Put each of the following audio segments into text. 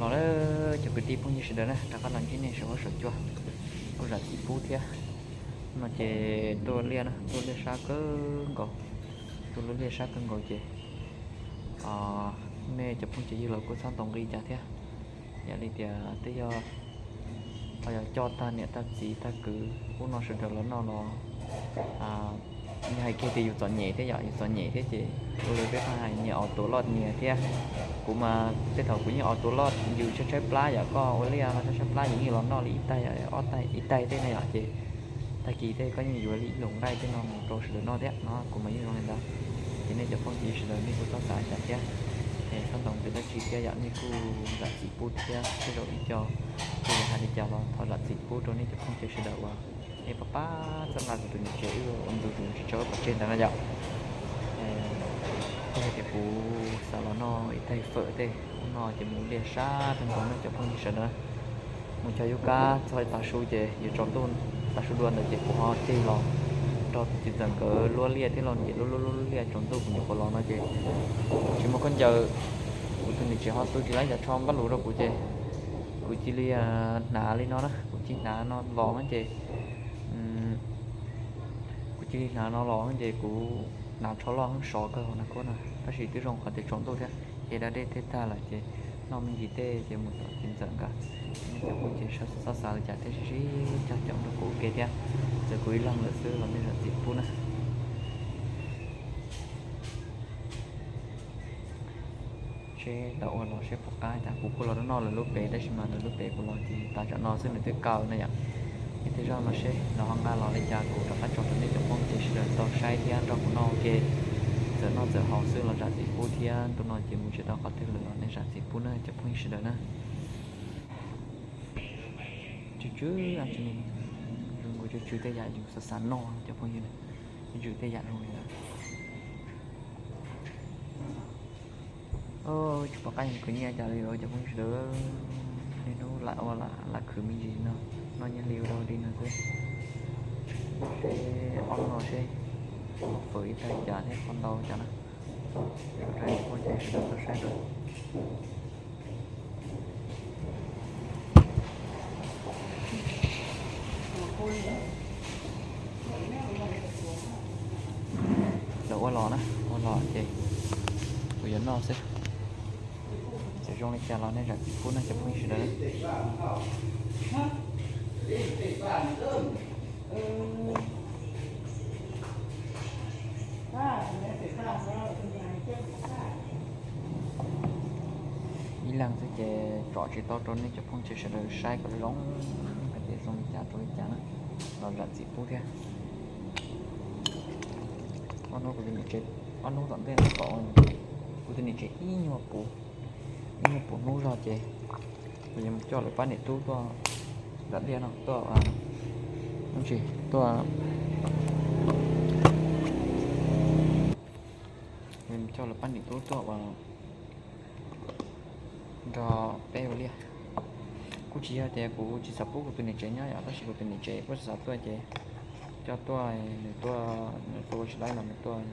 Los, cov kwv tij phooj ywg sawv daws na, rov qab los ntsib nej saum huab saum cua, ua zam txim pub thiab. No ces tuaj liaj na, tuaj liaj sab kawg nkaus, tuaj lub liaj sab kawg nkaus ces nej cov phooj cov ywg los kuj txhob ntaus nqi cas thiab. Yog li tias twb yog ho yog coj tag niam tag txiv tag kwv ub no sawv daws los noj los, yog hais kiag tias yus txom nyem thiab yom, yus txom nyem thiab ces ua li peb pheej hais nyias aus tuav loj nyias thiab. Kuv mas tej thaum kuv yeej aus tuav loj, yus tshaib tshaib plab yom, koj ua liaj no tshaib tshaib plab yus yeej los noj li ib taig, ob taig, ib taig tej no yom, ces tag kis tej koj yeej yuav li ib lub nqaij tej no mus rau sawv daws noj thiab no, kuv mas yeej zoo li ntawd. Ces nej cov phooj ywg sawv daws nej kuj txhob xav cas thiab, es txhob ntaus nqi dab tsi thiab yom, nej kuj zam txim pub thiab, tej zaum ib co kuj yuav hais li cas los thov zam txim pub rau nej cov phooj ywg sawv daws uas nej pab pab txhawb nqa kuv tus niam tsev wb ua ntu zus tsis tso wb pov tseg ntawd no yom. Kuv hais tias kuv xav los noj ib taig fawm tej, ub no ces mus liaj sab tag nkaus no cov phooj ywg sawv daws. Mus cog yub kab txog tav su ces yuav tsaus ntuj, tav su dua ntawd ces kuv ho tig los nrog tus txiv ntxawm nkawd luab liaj thiab los ces luab luab luab liaj tsaus ntuj kuv nyuam qhuav los no ces tsis muaj khaub ncaws, kuv tus niam tsev ho tu tsis laib cov tsho npaj lus rau kuv ces kuv cia li hnav li no na, kuv cia li hnav no los no ces kuv cia li hnav no los ces kuv hnav tsho loj heev sov kawg hauv na kuv na, tab sis twb zoo qhov tias tsaus ntuj thiab, ces da dej tej tag lawm ces noj me ntsis tej ces mus tom txiv ntxawm nkawd. Nej cov phooj ywg sawv daws txhob xav li cas thiab, sib sib cog caum nrog kuv ua ke thiab. Txawm kuv ib leeg lawm xwb los nej zam txim pub na. Seb lawv ua los seb puas qab cas, kuv kuj los noj lawv lub pem tab sis mas lawv lub pem kuv los ces tas tsam no xwb nws twb kaw na yom. Ces tej zaum no seb lawv ho nqa los li cas kuv rov qab tso rau nej cov phooj ywg sawv daws tau saib thiab nrog kuv noj ua ke. Txawm noj txawm haus xwb los zam txim pub thiab, ntu no ces mus tsis tau qhov twg lawm los nej zam txim pub na cov phooj ywg sawv daws na. Tsw tsw, zoo nkaus tsw tsw tej yam yus xav xav noj cov phooj ywg, tsw tsw tej yam zoo li ntawd. Tsis pom qab yuav khwv nyiaj cas li os cov phooj ywg sawv daws. Niaj hnub lam ua lam khwv me ntsis no, noj nyiaj hli ua dog dig no xwb. Seb ob hnub no seb fawm ib tag cas thiab kho ntau cas na. Tso rau phooj ywg sawv daws tau saib dua. Lawv ua los na, ua los ces kuv yuav noj xwb. Txawm zoo li cas los nej zam txim pub no cov phooj ywg sawv daws. Ib leeg xwb ces tsom tsis tau rau nej cov phooj ywg sawv daws saib kom zoo hais tias zoo li cas rau li cas na, los zam txim pub thiab. Ob hnub kuv tus niam tsev, ob hnub tom ntej no kom kuv tus niam tsev ib nyuag puv, ib nyuag puv hnub zog ces kuv yuav mus coj lawv pab niam tub tuaj nram liaj no tuaj, tsis tuaj, kuv yuav mus coj lawv pab niam tub tuaj ua nrog peb ua liaj. Kuj tsis yog tias kuv tsis xav pub kuv tus niam tsev nyob yom, tab sis kuv tus niam tsev kuj xav tuaj ces coj tuaj, nws tuaj, nws tuaj ua tsis laib los nws tuaj,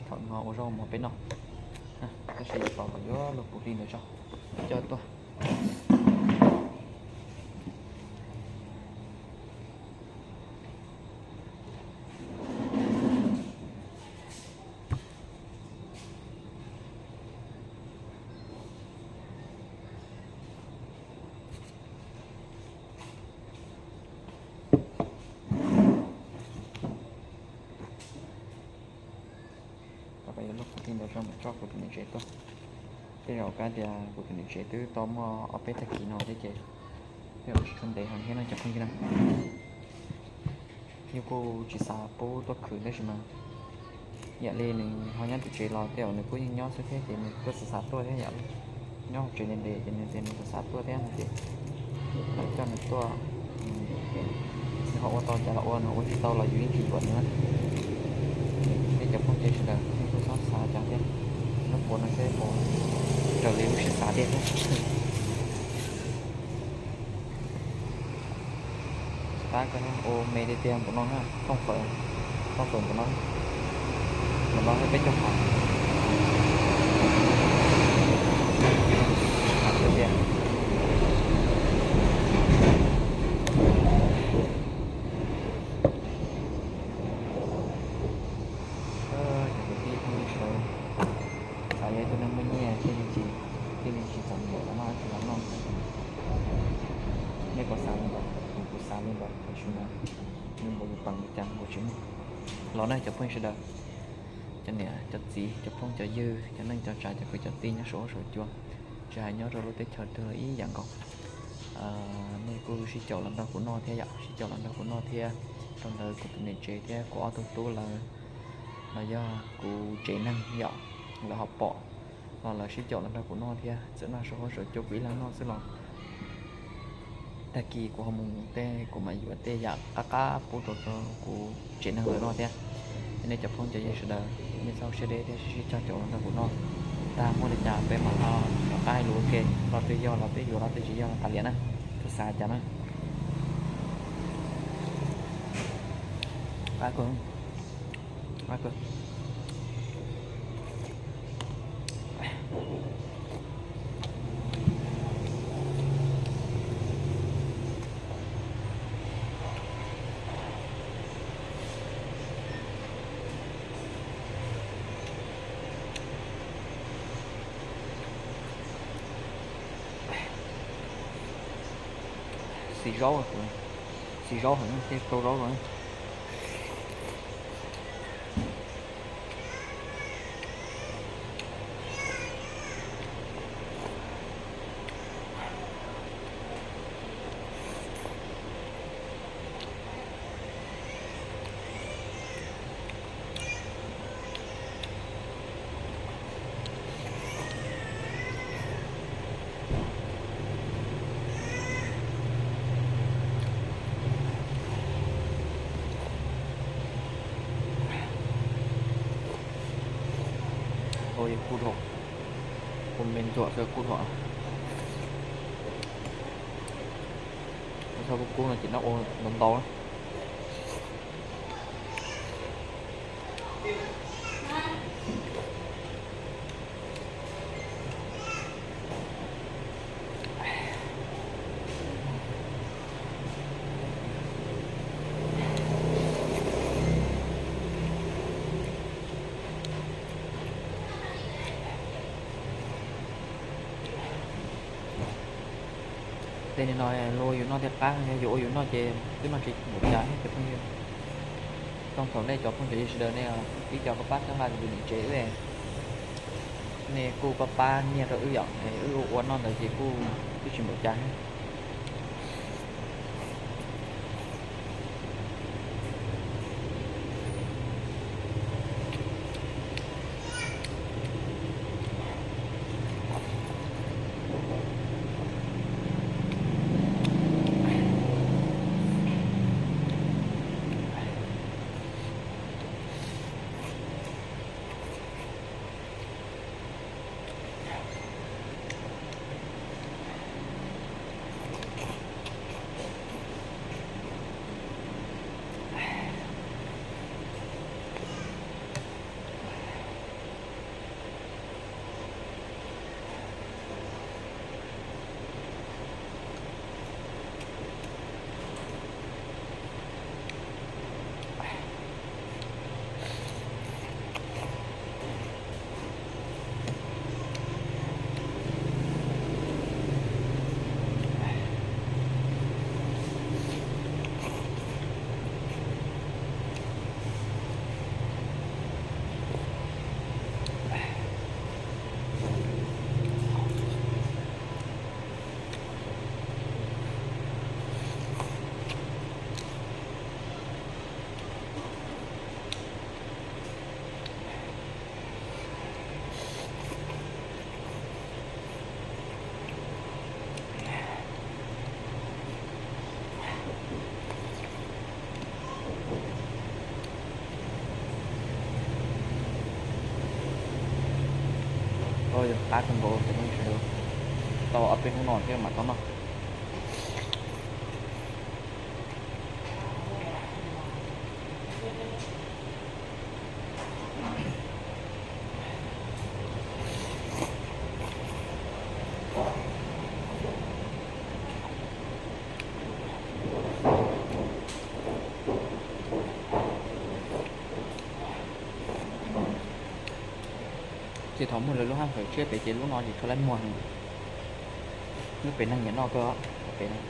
thaum nws ho ua zaub mov peb noj. Tab sis tos kom yuav luag puv hli ntawd tso, coj tuaj. Rov qab yuav luag puv hli ntawd tso mam coj kuv tus niam tsev tuaj. Tej zaum kab tias kuv tus niam tsev twb tau muaj ob peb tag kis no thiab ces tej zaum tsis tshua ntev heev thiab no cov phooj ywg na. Yus kuj tsis xav pub tuaj khwv tab sis mas yam li nws ho nyob tim tsev los tej zaum nws kuj yeej nyob xwb thiab ces nws kuj xav xav tuaj thiab yom. Nyob hauv tsev ntev ntev ces nws tias nws xav xav tuaj thiab no ces coj nws tuaj. Nws ho ua tau cas los ua, nws ua tsis tau los yus yeej tsis yuam nws na. Nej cov phooj ywg sawv daws nej kuj txhob xav cas thiab, lub puav no seb puas raws li lub siab xav tiag thiab. Tab koj ua me tiag tiag npaum no na, thooj fawm, thooj fawm npaum no, npaum no peb caug hav. Cov kwv tij phooj ywg sawv daws, xav yog ib tug neeg muaj nyiaj thiaj li tsis, thiaj li tsis txom nyem los noj dab tsi los noj. Nej puas xav li ntawd? Kuv xav li ntawd, tab sis mas nws npaum li cas kuv tsis muaj. Los na cov phooj ywg sawv daws, cov niam cov txiv, cov phooj cov ywg, cov neej cov tsav, cov kwv cov tij nyob saum huab saum cua, tsis hais nyob rau lub teb chaws twg los ib yam nkaus. Nej kuj sib caum los nrog kuv noj thiab yom, sib caum los nrog kuv noj thiab. Rau ntawm kuv tus niam tsev thiab kuv ob tug tub lawv, los yog kuv tsev neeg yom, lawv ho pom los lawv sib caum los nrog kuv noj thiab. Txawm noj saum huab saum cua kuv ib leeg noj xwb los tag kis kuv ho mus tej kuv mam yuav tej yam qab qab pub rau kuv tsev neeg lawv noj thiab. Es nej cov phooj cov ywg sawv daws nej txhob siab deb thiab sib sib cog caum los nrog kuv noj. Tag muaj li cas peb mam ho rov qab hais lus ua ke, lo twg yog los peb yuav, lo twg tsis yog los tas liam na. Kuv xav cas na. Qab kawg, qab kawg. Xis zaub, xis zaub heev thiaj rau zaub rau. Ua kub dhau, ua me ntxuam xwb kub dhau. Txhob kub kub no ces noj ua ntau ntau. Tej no luag ua yus noj thiaj qab, yog yus ua yus noj ces twb noj tsis npaum cas thiab cov phooj ywg. Toog thaum nej cov phooj cov ywg sawv daws nej pib cov pab pab txhawb nqa tus niam tsev wb, nej kuj pab pab nyiaj rau wb yom, wb ua ua noj ntawd ces kuj twb tsis npaum cas thiab. Yog qab kawg nkaus, tau ob peb hnub no thiab mam tau noj. Ces thaum muaj lawv lub hab fawm tshiab pem ces lub no ces tshuav laib muag. Lub pem neeg nyiam noj kawg pem no.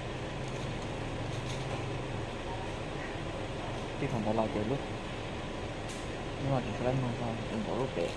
Tej thaum ntawd los ces lub, lub no ces tshuav laib muag nkaus lub pem.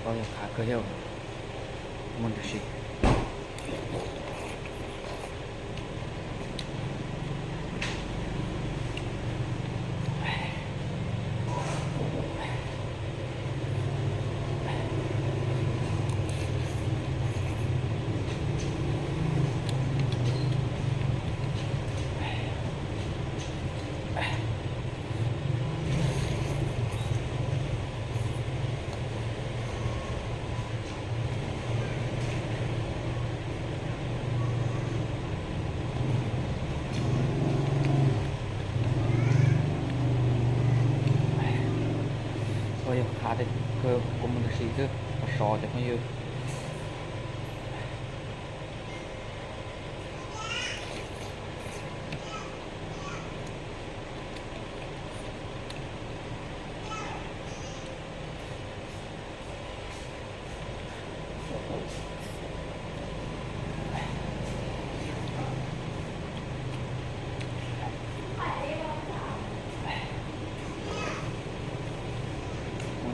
Ua yog qhav kawg yog muaj ntws si. Ua yog qhav tiag kawg, kua muag ntws si xwb, qhov sov cov phooj ywg.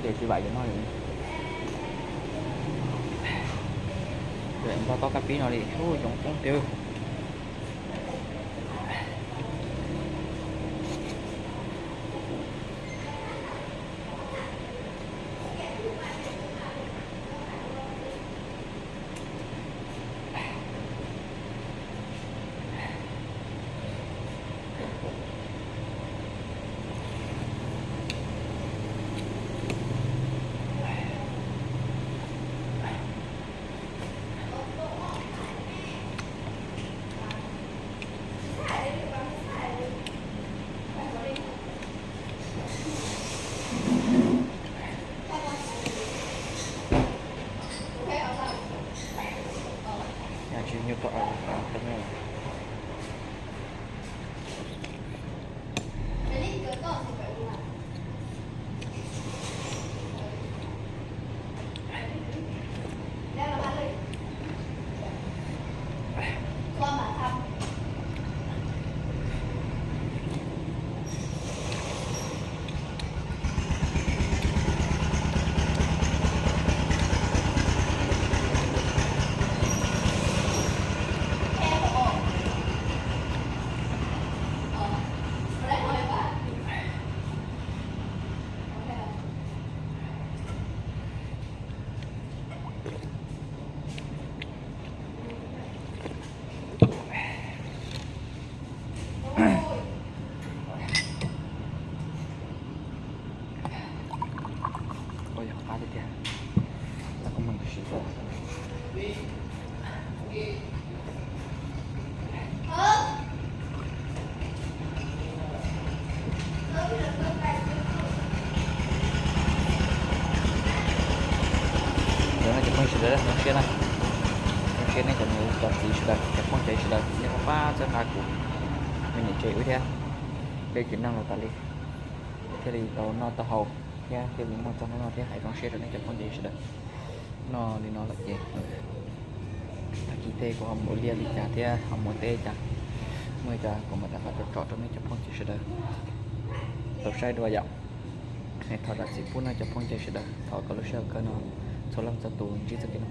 Ces tsis vam cov no, nto tob kab pib no li, yoov poob tiag. Tsis nyuj tau. Ua yog qab tiag tiag. Lawv kuj muaj ntws si. Cov no cov phooj ywg sawv daws, zoo siab na, zoo siab nej cov niam cov txiv sawv daws, cov phooj cov ywg sawv daws nej pab pab txhawb nqa kuv, me niam tsev wb thiab, peb tsev neeg los tas li, thiaj li tau noj tau haus thiab thiaj li muaj txoj hnub no thiab. Hais zoo siab rau nej cov phooj cov ywg sawv daws. Noj li no lawm ces tag kis tej kuv ho mus ua liaj li cas thiab ho mus ua teb cas, muaj li cas kuv mam rov qab tso tsom rau nej cov phooj cov ywg sawv daws tau saib dua yom. Thov zam txim pub nej cov phooj cov ywg sawv daws, thov kom lub sij hawm kawg no txhua leej txhua tus ntsib txoj kev